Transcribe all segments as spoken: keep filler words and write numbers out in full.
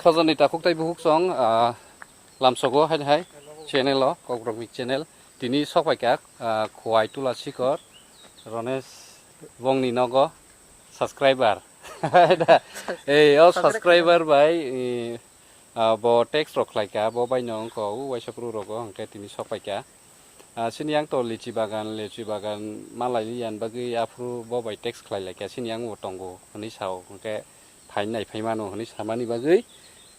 Sajani takhuk tai bukhuk song, ah, lamsogo hai hai channel o, Kokrokni channel. Tini sokpaikha, ah, Khowai Tula Sikor, Ronesh bongni nogo subscriber. Ei, o subscriber bai, eh, ah, bo text rok khlaikha, bo bai no wngkha, o waisa phuru rogo, hwnkhe tini sokpaikha. Ah, sini yang to lichi bagan, lichi bagan malai yan bagwi aphuru bo bai text khlai laikha, sini yang bo tongo hwnwi sao, hwnkhe phainai phaimano hwnwi samani bagwi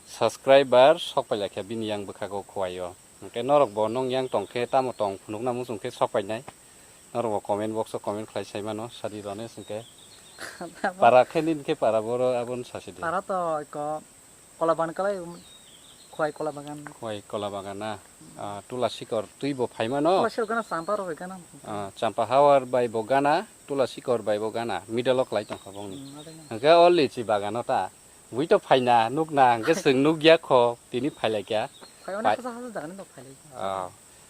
subscriber sokpai laikha bini yang bwkhago Khowai o. Hwnkhe norok bo nong yang tongkhe tamo tong phunukna muchungkhe sokpainai. Norok bo comment box o comment khlai saimano, sadi Ronesh hwnkhe. Para khe nini khe para boro aboni sasi di. Para to eko Kola bagan kalai, Khowai Kola bagan. Khowai Kola bagan na? Ah, Tula Sikor twi bo phaimano? Tula Sikor gana Champa rok gana. Ah, Champa Hawar bai bo gana, Tula Sikor bai bo gana. Middle o klai tongkha bongni. Hmm, adai na. Hwnkhe o lichi bagano ta. Bui to phaina, nukna, hwnkhe chwng nukya kho, tini phailaikha. Phai, onek hasa hasa jagani no phailai. Ah.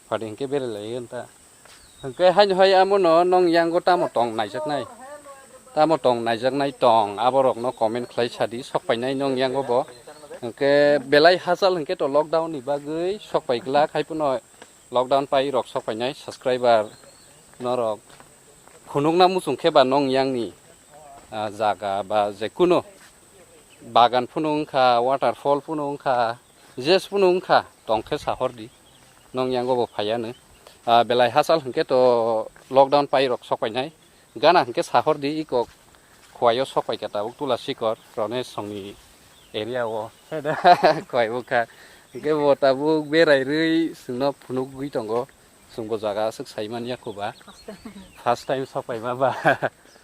Phadi hwnkhe berai lai ta. Hwnkhe haino hai amo no nong yango tamo tong naijaknai. Tamo tong naijaknai tong, aborok no comment khlai sadi, sokpainai nong yango bo. Hwnkhe belai hachal hwnkhe to lockdown ni bagwi sokpai glak, hai phano lockdown pai rok sokpainai subscriber norok phunukna muchung khe ba nong yang ni, ah, jaga ba je kuno bagan phano wngkha, waterfall phano wngkha, jes phano wngkha, tongkhe sahordi. Nong yango bo phaiya no. Ah, belai hachal hwnkhe to lockdown pai rok sokpainai. Gana hwnkhe sahordi iko Khowai o sokpaikha tabuk Tula Sikor, Ronesh songni area o. Khowai bwkha. Hwnkhe bo tabuk berai rwi chwngno phunugwi tongo. Chwngbo jaga aswk saimanya kho ba. First time. First time sokpaima ba.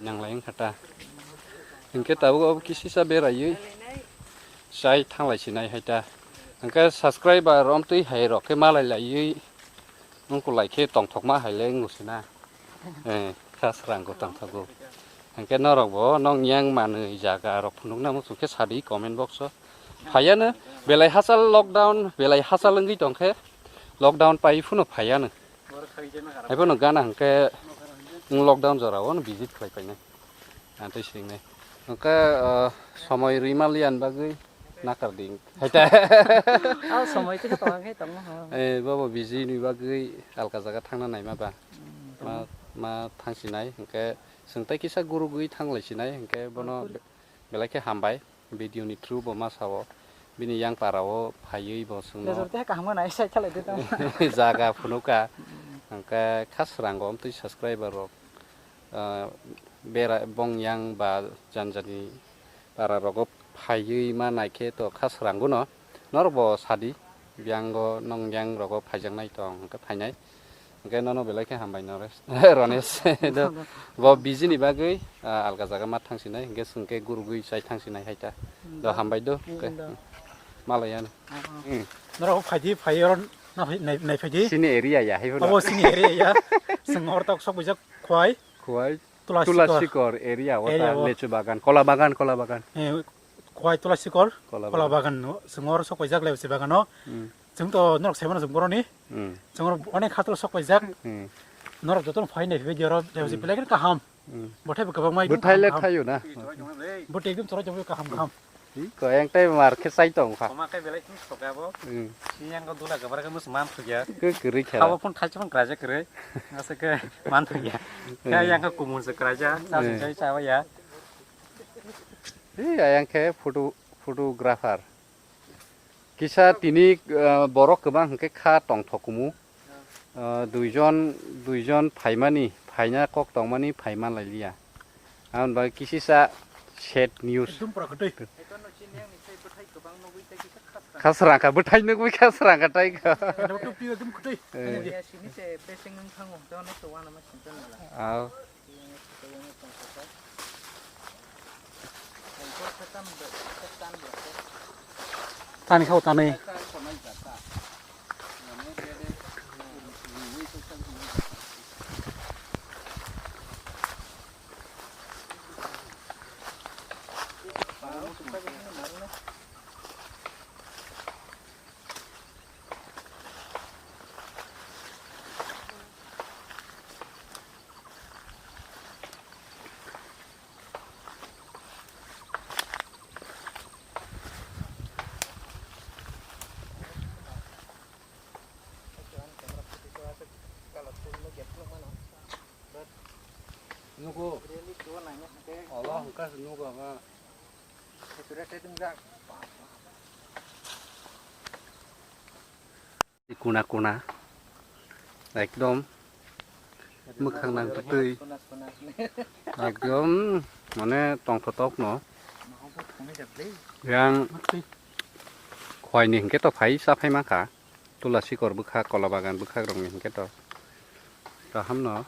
Nanglai wngkha ta. Hwnkhe tabuk obo kisisa beraiwi chai thanglai sinai hai ta. Hwnkhe subscriber romtwi hai rok khe malai laiwi wngkulai khe tongthokma hai le wngwi sina. Eh, kha srango tongthogo. Hwnkhe norok bo nong yang manwi jaga rok phunukna muchung khe sadi comment box o. Phaiya no belai hachal lockdown, belai hachal wngwi tongkhe lockdown pai phano phaiya no. Haiphano gana hwnkhe lockdown jora o visit khlai painai. Ang tei swingnai. Hwnkhe, ah, somoi rwima liyan bagwi nakar di. Hai ta. Ah, somoi tei tong khe tongo ho. Eh, bobo busy ni bagwi alka jaga thangna naima ba. Hmm, ma, ma thangsinai hwnkhe chwng tei kisa gurugwi thanglai sinai hwnkhe bono be-, belai khe hambai. Video ni through bo ma sao. Bini yang para o phaiwi bo chwngno. Rajab tei kaham nai sai thalai de tamo. Jaga phunukha. Hwnkhe kha srango amtwi subscriber rok, ah, bera bong yang ba janjani para rogo phaiwi ma naikhe to kha srango no. Norok bo sadi. Biyango nong yang rogo phaijaknai tong hwnkhe phainai. Hwnkhe nono belai khe hambai no re-, Ronesh. Do, bo busy ni bagwi, ah, alga jaga ma thangsinai, hwnkhe chwng khe gurugwi chai thangsinai hai ta. Do hambai do, hwnkhe. Malai ya. Norok phaidi, phai oro na phai, nai, nai phaidi. Chini area ya, hai phano. Abo chini area ya. Chwng hor tok sok bijak Khowai. Khowai. Tula Sikor. Tula Sikor area, area wata o. Lechu bagan, kola bagan, kola bagan. Eh, Khowai Tula Sikor, kola bagan no, chwng oro sok paijak lechu bagan no. Hmm. Chwng to norok sai mano chwng boroni. Hmm. Chwng oro onek khator sok paijak. Hmm. Norok joto no phai nai video ro, lechu belai kaham. Hmm. Bothai bo kwbangma. Bothai le kaham, kaham. Thaio na. Bothai ekdom chwrai jagwi kaham, kaham. Hi, ko yang tai mar khe sai tong kha. Koma khe belai tung soga bo. Hmm. Sini yang ko dula gabar khe mus man thugya. Ke kiri khera. Habo phun thai chapang kraja kre. Asa khe man thugya. Khe yang ko kumun se kraja. Sa se sai sa ya. Hi, yang khe photo, photographer. Kisa tini, ah, borok kwbang hwnkhe kha tongthok kumu. Ah, duijon, duijon phaimani, phaina kok tongmani phai manlailiya. Aboni bagwi kisisa sad news. Ekdom pura kwtwi. Khasrang kha, bwthai nugwi khasrang kha tai kha. Ekdom tupi ekdom kwtwi. Eh. Aw. Tani kha o tanwi. Nugo. Olo hwnkha se nugo ba. Kuna kuna. Ekdom. Mwkhang nang twi. Ekdom mane tongthotok no. Yang khwai ni hinkhe to phai sa phai mankha. Tula sikor bwkhak, kola bagan bwkhak rokni hinkhe to kaham no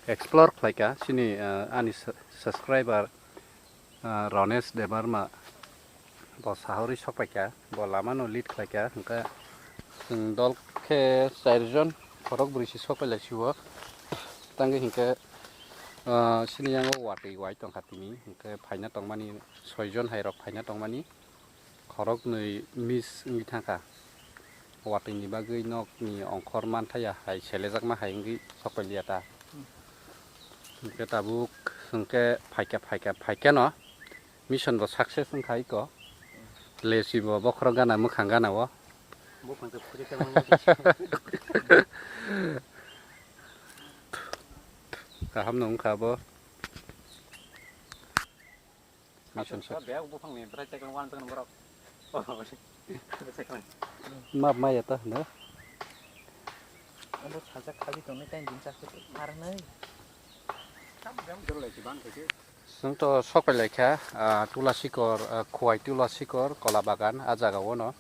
explore khlaikha chini, ah, ani su-, subscriber, ah, Ronesh Debbarma bo sahorwi sokpaikha, bo lamano lead khlaikha, hinkhe chwng dol khe charjon khorok bwrwi se sokpai lai sio, tangwi hinkhe, ah, chini yango watwi wai tongkha tini, hinkhe phaina tongmani soijon hai rok phaina tongmani. Khoroknwi miss wngwi thangkha. Watwini bagwi nokni ongkhor manthaya hai selejakma hai wngwi sokpailia ta. Hwnkhe tabuk hwnkhe phaikha, phaikha, phaikheno mission bo success wngkha iko. Lesi bo bokhorok gana mwkhang gana o. Buphang khe phuri khe mangya. Kaham no wngkha bo. Mission success. Bag buphangni bwthai cheklang uanw cheklang borok. Map maya ta hwno. Abo sajak khali tongnai tei din chakhe narwnai. Tam bag dol lai si bang khe. Chwng to sokpai lai kha, ah, tula sikor, ah, khwai tula sikor, kola bagan, ah jaga o no.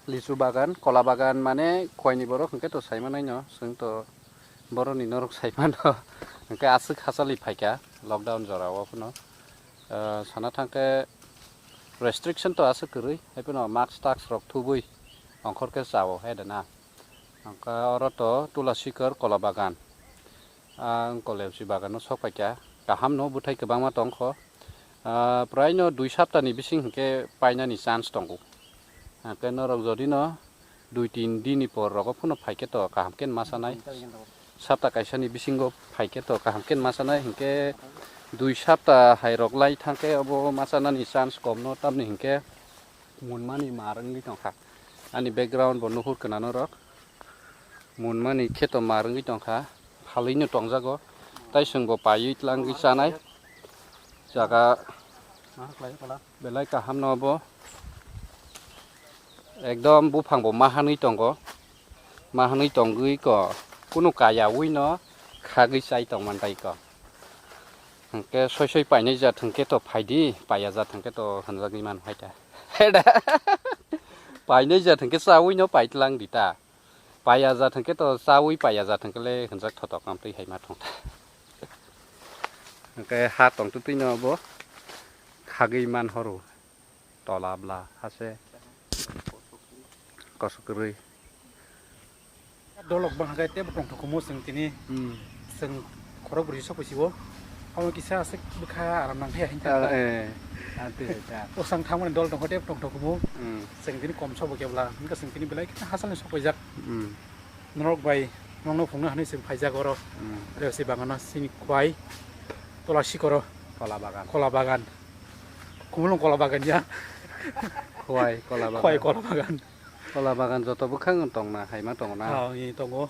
Lichu bagan, kola bagan mane khwai ni borok hwnkhe to sai manai no, chwng to borok ni norok sai mano. Hwnkhe aswk hachali phaikha lockdown jora o phano. Ah, sana thangkhe restriction to aswk kwrwi, haiphano mask task rok thubui ongkhor khe chao hai da na. Hwnkhe oro to tula sikor kola bagan. Ah, wng kolebsi bagano sok paikha. Kaham no bwthai kwbangma tongkho. Ah, prai no dui sapta ni bising hwnkhe painani chance tongo. Hwnkhe norok jodi no dui tin din ni por rogo phano phaikhe to kaham khe ma sanai. Sapta kaisa ni bisingo phaikhe to kaham khe ma sanai. Hwnkhe dui sapta hai rok lai thangkhe obo ma sanani chance kom no, tamni hwnkhe munmani mar wngwi tongkha. Ani background bo nuhur khna norok. Munmani kheto mar wngwi tongkha, phalwino tongjago, tai chwngbo paiwi tlangwi chanai jaga belai kahamno bo, ekdom buphangbo mahanwi tongo, mahanwi tongwi ko, kunu kayawino khagwi chai tongmantai ko. Hwnkhe soi soi painai jat hwnkhe to phaidi, paiya jat hwnkhe to hwnjagwi mano hai ta. Painai jat hwnkhe chawino paitlang di ta. Paiya jat hwnkhe to chawi paiya jat hwnkhe le hwnjak thotok amtwi hai ma thong ta. Hwnkhe ha tong twtwi no bo khagwi man horo tola bla hase kosok kwrwi. Dolok bang hagai tebo tong thok mo chwng tini. Hmm. Chwng khorok bwrwi sok pisibo. Amo kisa aswk bwkha aram nang khe hinta. Ah, eh. Ah, tei, tei. Osang thangmani dol tongkho tei tongthok kumu. Mm. Chwng tini kom sobo kebla, wngkha chwng tini belai kheno hachal ni sok paijak. Mm. Norok bai nokno phungna hinwi chwng phaijak oro. Mm. Resi bagano chini khwai tola sikoro. Kola bagan. Kola bagan. Khumulwng kola bagan ya. Khwai kola bagan. Khwai kola bagan. Kola bagan joto bwkhang tongna haima tongna. Ah, ini tongo.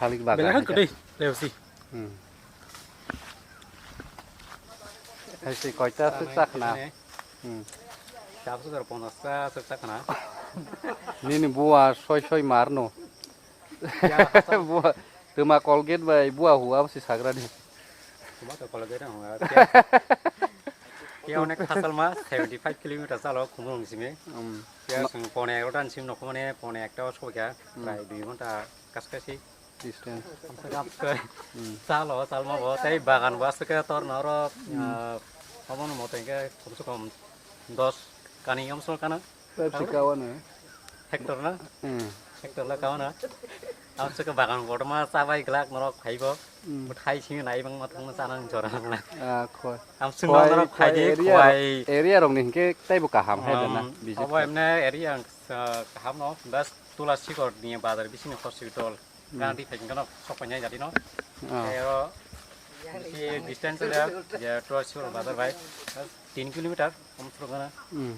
Thalik bagan. Belai hai kwtwi, Reusi. Hmm. Hai se koita swk chakna. Hmm. Chap swk pondas ta swk chakna. Nini bua soi soi marno. Ya, bua, tuma Colgate bai bua hua si sagrani. Tuma to Colgate ang hua. Kya onek hasalma seventy five kilometer chalo Khumulwng simi. Hmm. Kya sung pone egarotan sim nokhumane pone ekta sokya. Hmm. Prai dui ghonta kaskasi. Distance. Kamse kam se. Hmm. Salo, salma bo, tei bagan bo aswk khe tor norok, hmm, ah, omono moto hwnkhe komse kom dos kani omsol kana. Pepsi kawana. Hector na? Hmm. Hector la kawana. Amswk khe bagan kotorma chabai glak norok phaibo. Hmm. Bo thai simi nai bangma thangma chanang jora nangla. Ah, khoi. Amswk khoi, norok khoi phaidi area khoi. Area rokni hwnkhe teibo kaham hai dana, um, visit abo khai. Emne area ang, ah, kaham no, bas tula sikor ni bazar bising hospital. Hmm. Gana di phaikhe gana sok painai jadi no. Ah. Tei oro bisi distance le je tua sikor bazar bai tin kilometer om suru gana. Hmm.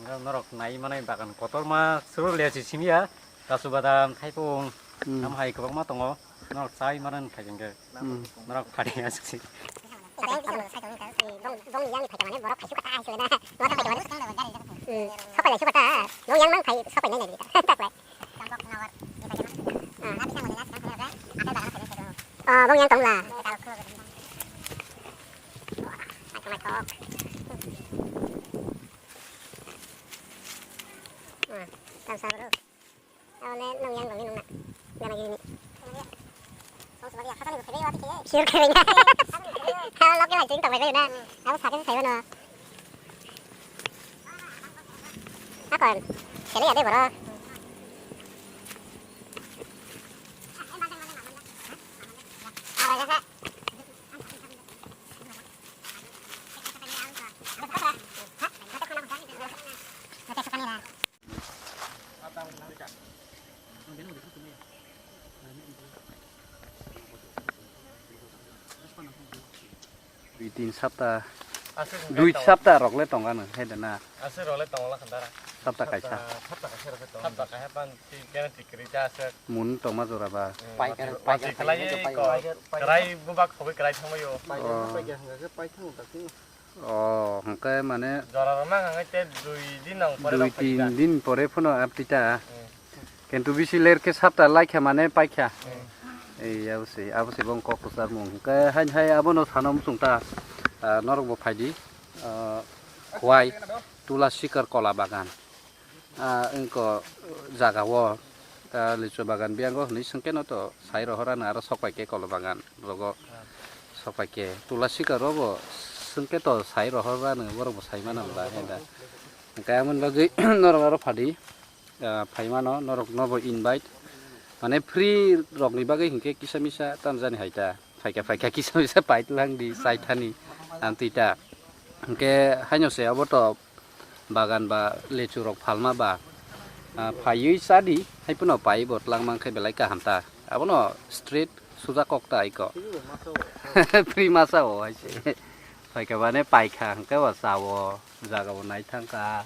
Gana norok nai manai bagan kotorma suru le si simya kasu badam thaipung. Hmm. Am hai kwbangma tongo. Norok chai mano wng kha hinkhe. Hmm. Norok phari aswk se. Bongni yang ni phaikha mane borok phaisuk kha ta hai sile na. Norok phaikha mane. Hmm. Sopai lai suk kha ta. Bong yang mang phai sopai nai nai ta. Tak lai. Ah. Oh, bong yang tong la. Maithok, maithok. Ah, tam sa bro. Abo le nung yang dongni nung na. Gana gini. Sir kering. Abo loke lai jeng tong bai na. Abo sakhe sai na. Akon. Sele ya de boro. Dui tin sapta, aswk dui sapta rok le tong ano, hai da na? Aswk rok le tong la khandara. Sapta kaisa. Sapta kaisa rok le tong. Sapta kaisa pan ti kena ti kri ja aswk. Mun tong ma jora ba. Hmm, paikar, mati, paikar mati khlai khlai ko. Paikar, paikar. Krai bubak khogwi krai thangwi o. Paikar, oh, paikar hwnga khe pai thango ta tino. Oh, hwnkhe mane jora rok mang hwnga te dui din nang pore dui rok tin din pore phano aptita. Hmm. Kintu bisi ler khe sapta lai kha mane pai kha. Hmm. Ei, abo se, abo se bong kok kwchar mung. Hwnkhe hain hai abono sana muchung ta, ah, norok bo phai di. Ah, wai, tula sikar kola bagan. Ah, wngko jaga o, ah, lichu bagan biyango hwnwi swngkhe no to sai rohorano aro sokpai khe kolo bagan rogo sokpai khe tula sikaro bo swngkhe to sai rohorano borok bo sai mano ba heda. Hwnkhe amoni bagwi norok aro phadi, ah, phai mano norok no bo invite mane free rokni bagwi hinkhe kisa misa tamjani hai ta. Phaikha, phaikha, kisa misa paitlang di, saithani, amtwi ta. Hwnkhe haino se abo to bagan ba lechu rok phalma ba, ah, phaiwi cha di, hai phano pai bo twlang man khe belai kaham ta. Abono straight suja kok ta aiko. Free masa o hai se. Phaikha bane paikha hwnkhe bo cha o, jaga bo nai thang kha.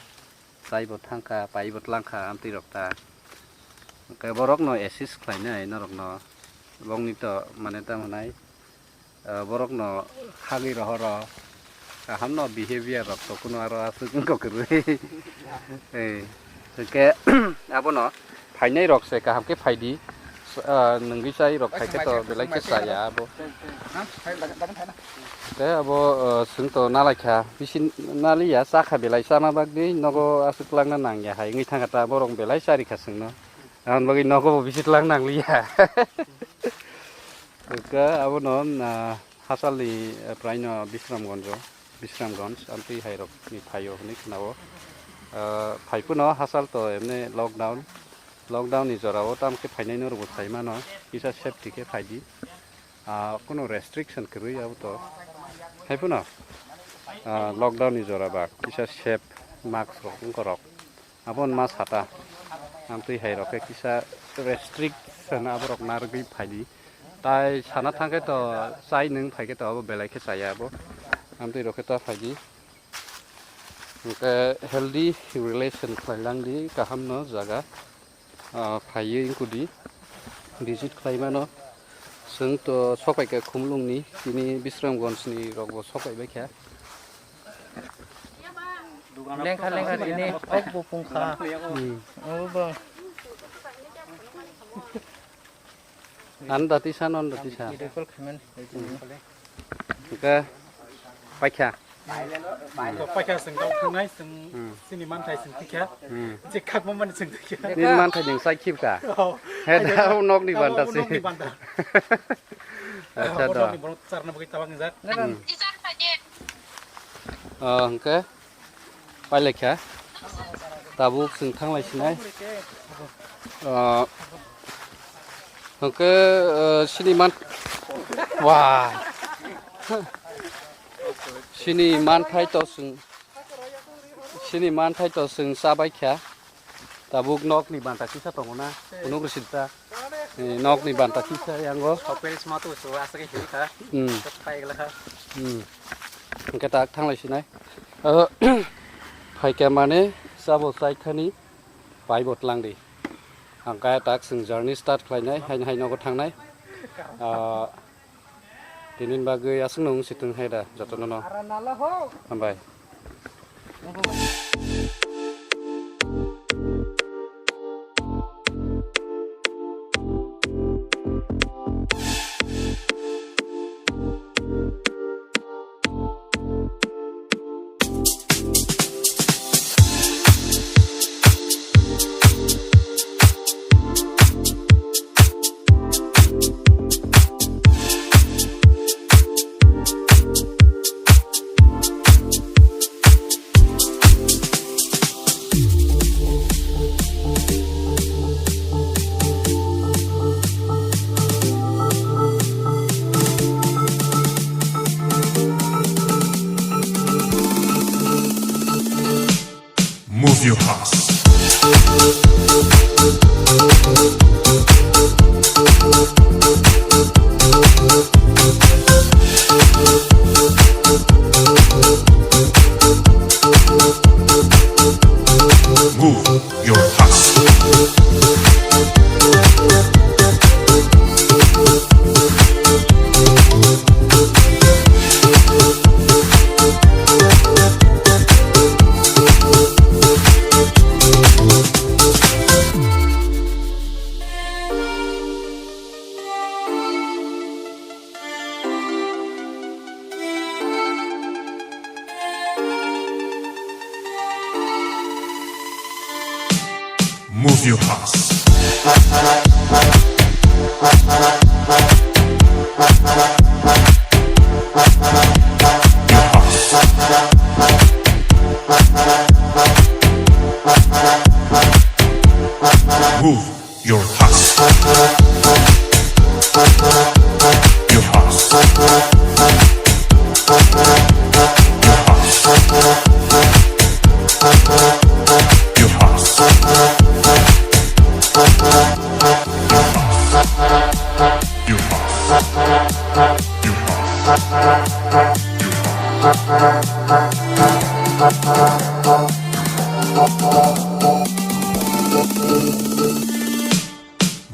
Chai bo thang kha, pai bo tlang kha, amtwi rok ta. Hwnkhe borok no assist khlai nai norok no. Bongni to mane tamo nai, ah, borok no khagwi rohoro. Kaham no behavior rok to kuno aro aswk wng kok kwrwi. Eh, hwnkhe abono phainai rok se kaham khe phai di. Ah, nwngwi chai rok khai khe to belai khe chaya abo. Tei abo, ah, chwng to nalai kha, bisi naliya, cha kha belai chana bagwi, nogo aswk twlangna nangya hai wngwi thang kha ta, borok belai chari kha chwngno. Aboni bagwi nogo bo bisi twlang nangliya. Hwnkhe abono, ah, hachalni, ah, praino Bisramgonjo, Bisramgonj, amtwi hai rokni phaio hwnwi khna-o. Ah, phai phano hachal to emni lockdown, lockdown ni jora o tamo khe phainai norok bo sai mano, kisa safety khe phai di. Ah, kuno restriction kwrwi abo to. Hai phano, ah, lockdown ni jora ba kisa safe mask rok wngkha rok. Abo wngma sata. Amtwi hai rok khe kisa restriction abo rok narwgwi phai di. Tai sana thang khe to chai nwng phai khe to abo belai khe chaya abo. Amtwi rok khe ta phai di. Hwnkhe healthy relation khlai lang di kaham no jaga. Ah, phaiwi wngkudi visit khlai mano. Chwng to sopai kha Khumulwng ni, tini Bisramganj ni rok bo sopai bai kha. Lengkha lengkha tini kok bo pung kha. Hmm. Obo bo. Ano dati san, ano dati san. Video call khaimani. Hwnkhe paikha. Paikha chwng kok thungnai, chwng hmm, chini manthai chwng tikha. Hmm. Je khakma mani chwng tikha. Nini manthai nwng chai khibkha. Oh. He da, o nokni banta se. Nokni banta. Acha do. Borokni borok charna bagwi tabang jak. Hmm. Ah, hwnkhe. Pailai kha. Tabuk chwng thanglai sinai. Ah, hwnkhe, ah, sini man-, wah. Sini manthai to chwng, sini manthai to chwng chabai kha. Tabuk nokni banta kisa tongo na, phunuk rwsita. Eh, nokni banta kisa yango. Hotel sima tu su asa ke hiri kha. Hmm. Pai gala kha. Hmm. Hwnkhe tak thanglai sinai. Oh, phaikha mane sabo chai thani pai bo tlang di. Hwnkhe tak chwng journey start khlainai, haino hai nogo thangnai. Ah, tini bagwi aswkno wng si thung hai da jotono no. Hambai. Move your ass. Move your ass. Move your ass. Your ass. Move. Your ass. Your ass. Your ass. Your ass. Your ass. Your ass.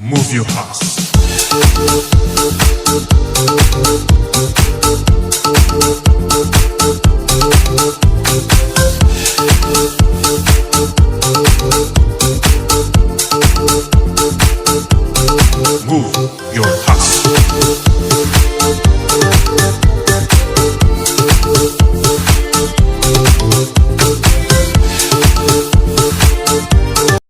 Move your ass. Move your ass.